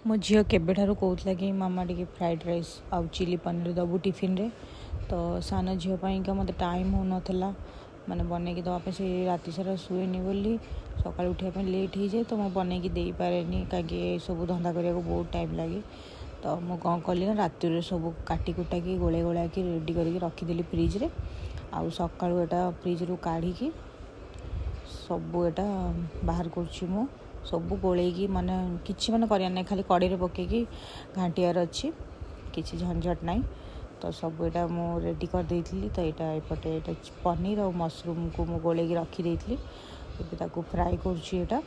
ମୋ ଝିଅ କେବେଠାରୁ କହୁଥିଲା କି ମାମା, ଟିକେ ଫ୍ରାଏଡ଼୍ ରାଇସ୍ ଆଉ ଚିଲି ପନିର ଦେବୁ ଟିଫିନରେ। ତ ସାନ ଝିଅ ପାଇଁକା ମୋତେ ଟାଇମ୍ ହେଉନଥିଲା ମାନେ ବନେଇକି ଦେବା ପାଇଁ। ସେ ରାତି ସାରା ଶୁଏନି ବୋଲି ସକାଳୁ ଉଠିବା ପାଇଁ ଲେଟ୍ ହେଇଯାଏ, ତ ମୁଁ ବନେଇକି ଦେଇପାରେନି, କାହିଁକି ଏସବୁ ଧନ୍ଦା କରିବାକୁ ବହୁତ ଟାଇମ୍ ଲାଗେ। ତ ମୁଁ କ'ଣ କଲି ନା, ରାତିରେ ସବୁ କାଟି କୁଟାକି, ଗୋଳେଇ ଗୋଳାକି ରେଡ଼ି କରିକି ରଖିଦେଲି ଫ୍ରିଜ୍ରେ। ଆଉ ସକାଳୁ ଏଇଟା ଫ୍ରିଜ୍ରୁ କାଢ଼ିକି ସବୁ ଏଇଟା ବାହାର କରୁଛି ମୁଁ। ସବୁ ଗୋଳେଇକି, ମାନେ କିଛି ମାନେ କରିବାର ନାହିଁ, ଖାଲି କଡ଼େଇରେ ପକେଇକି ଘାଣ୍ଟିବାର ଅଛି, କିଛି ଝଞ୍ଝଟ ନାହିଁ। ତ ସବୁ ଏଇଟା ମୁଁ ରେଡ଼ି କରିଦେଇଥିଲି। ତ ଏଇଟା ଏପଟେ ଏଇଟା ପନିର ଆଉ ମସରୁମ୍କୁ ମୁଁ ଗୋଳେଇକି ରଖିଦେଇଥିଲି। ଏବେ ତାକୁ ଫ୍ରାଏ କରୁଛି। ଏଇଟା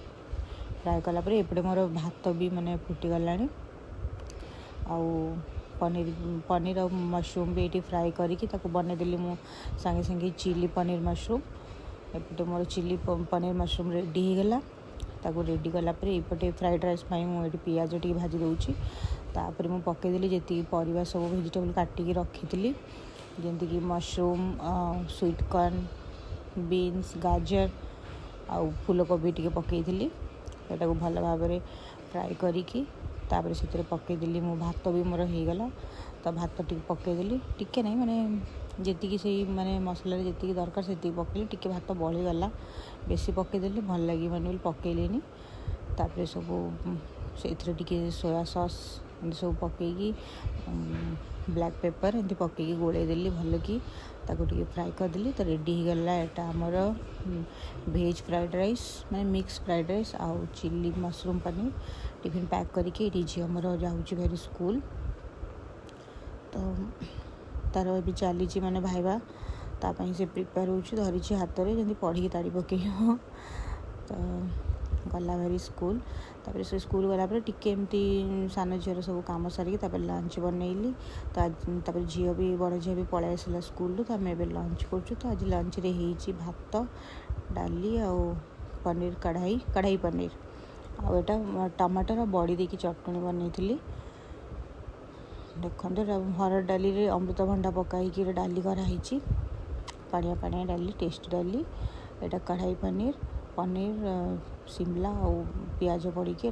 ଫ୍ରାଏ କଲା ପରେ ଏପଟେ ମୋର ଭାତ ବି ମାନେ ଫୁଟିଗଲାଣି। ଆଉ ପନିର ପନିର ଆଉ ମସରୁମ୍ ବି ଏଇଠି ଫ୍ରାଏ କରିକି ତାକୁ ବନେଇଦେଲି ମୁଁ ସାଙ୍ଗେ ସାଙ୍ଗେ ଚିଲି ପନିର ମସରୁମ୍। ଏପଟେ ମୋର ଚିଲି ପନିର ମସରୁମ୍ ରେଡ଼ି ହେଇଗଲା। ତାକୁ ରେଡ଼ି କଲା ପରେ ଏପଟେ ଫ୍ରାଏଡ଼୍ ରାଇସ୍ ପାଇଁ ମୁଁ ଏଠି ପିଆଜ ଟିକେ ଭାଜି ଦେଉଛି। ତାପରେ ମୁଁ ପକାଇଦେଲି ଯେତିକି ପରିବା ସବୁ ଭେଜିଟେବଲ୍ କାଟିକି ରଖିଥିଲି, ଯେମିତିକି ମସରୁମ୍, ସୁଇଟ୍ କର୍ନ, ବିନ୍ସ, ଗାଜର ଆଉ ଫୁଲକୋବି ଟିକେ ପକାଇଥିଲି। ଏଟାକୁ ଭଲ ଭାବରେ ଫ୍ରାଏ କରିକି ତାପରେ ସେଥିରେ ପକାଇଦେଲି ମୁଁ। ଭାତ ବି ମୋର ହେଇଗଲା, ତ ଭାତ ଟିକେ ପକାଇଦେଲି। ଟିକେ ନାହିଁ, ମାନେ ଯେତିକି ସେଇ ମାନେ ମସଲାରେ ଯେତିକି ଦରକାର ସେତିକି ପକାଇଲି। ଟିକେ ଭାତ ବଳିଗଲା, ବେଶୀ ପକାଇଦେଲି, ଭଲ ଲାଗିବନି ବୋଲି ପକାଇଲିନି। ତାପରେ ସବୁ ସେଇଥିରେ ଟିକେ ସୋୟା ସସ୍ ଏମିତି ସବୁ ପକାଇକି, ବ୍ଲାକ୍ ପେପର୍ ଏମିତି ପକାଇକି ଗୋଳେଇ ଦେଲି ଭଲକି, ତାକୁ ଟିକେ ଫ୍ରାଏ କରିଦେଲି। ତ ରେଡ଼ି ହେଇଗଲା ଏଇଟା ଆମର ଭେଜ୍ ଫ୍ରାଏଡ଼୍ ରାଇସ୍, ମାନେ ମିକ୍ସ ଫ୍ରାଏଡ଼୍ ରାଇସ୍ ଆଉ chilli mushroom paneer. Tiffin pack କରିକି ଏଇଠି ଝିଅ ମୋର ଯାଉଛି ଭାରି ସ୍କୁଲ। ତ ତାର ଏବେ ଚାଲିଛି ମାନେ ଭାଇବା, ତା ପାଇଁ ସେ ପ୍ରିପେୟାର ହେଉଛି। ଧରିଛି ହାତରେ, ଯେମିତି ପଢ଼ିକି ତାଡ଼ି ପକେଇବ। ତ ଗଲା ଭାରି ସ୍କୁଲ। ତାପରେ ସେ ସ୍କୁଲ ଗଲା ପରେ ଟିକେ ଏମିତି ସାନ ଝିଅର ସବୁ କାମ ସାରିକି ତାପରେ ଲଞ୍ଚ ବନେଇଲି। ତ ତାପରେ ଝିଅ ବି, ବଡ଼ ଝିଅ ବି ପଳେଇ ଆସିଲା ସ୍କୁଲରୁ। ତ ଆମେ ଏବେ ଲଞ୍ଚ କରୁଛୁ। ତ ଆଜି ଲଞ୍ଚରେ ହେଇଛି ଭାତ, ଡାଲି ଆଉ ପନିର କଢ଼ାଇ, କଢ଼ାଇ ପନିର। ଆଉ ଏଇଟା ଟମାଟର ବଡ଼ି ଦେଇକି ଚଟଣି ବନେଇଥିଲି। ଦେଖନ୍ତୁ, ଏଇଟା ହରଡ଼ ଡାଲିରେ ଅମୃତଭଣ୍ଡା ପକାଇକି ଏଇଟା ଡାଲି କରାହେଇଛି। ପାଣିଆ ପାଣିଆ ଡାଲି, ଟେଷ୍ଟି ଡାଲି। ଏଇଟା କଢ଼ାଇ ପନିର, ପନିର, ସିମଲା ଆଉ ପିଆଜ ପଡ଼ିକି।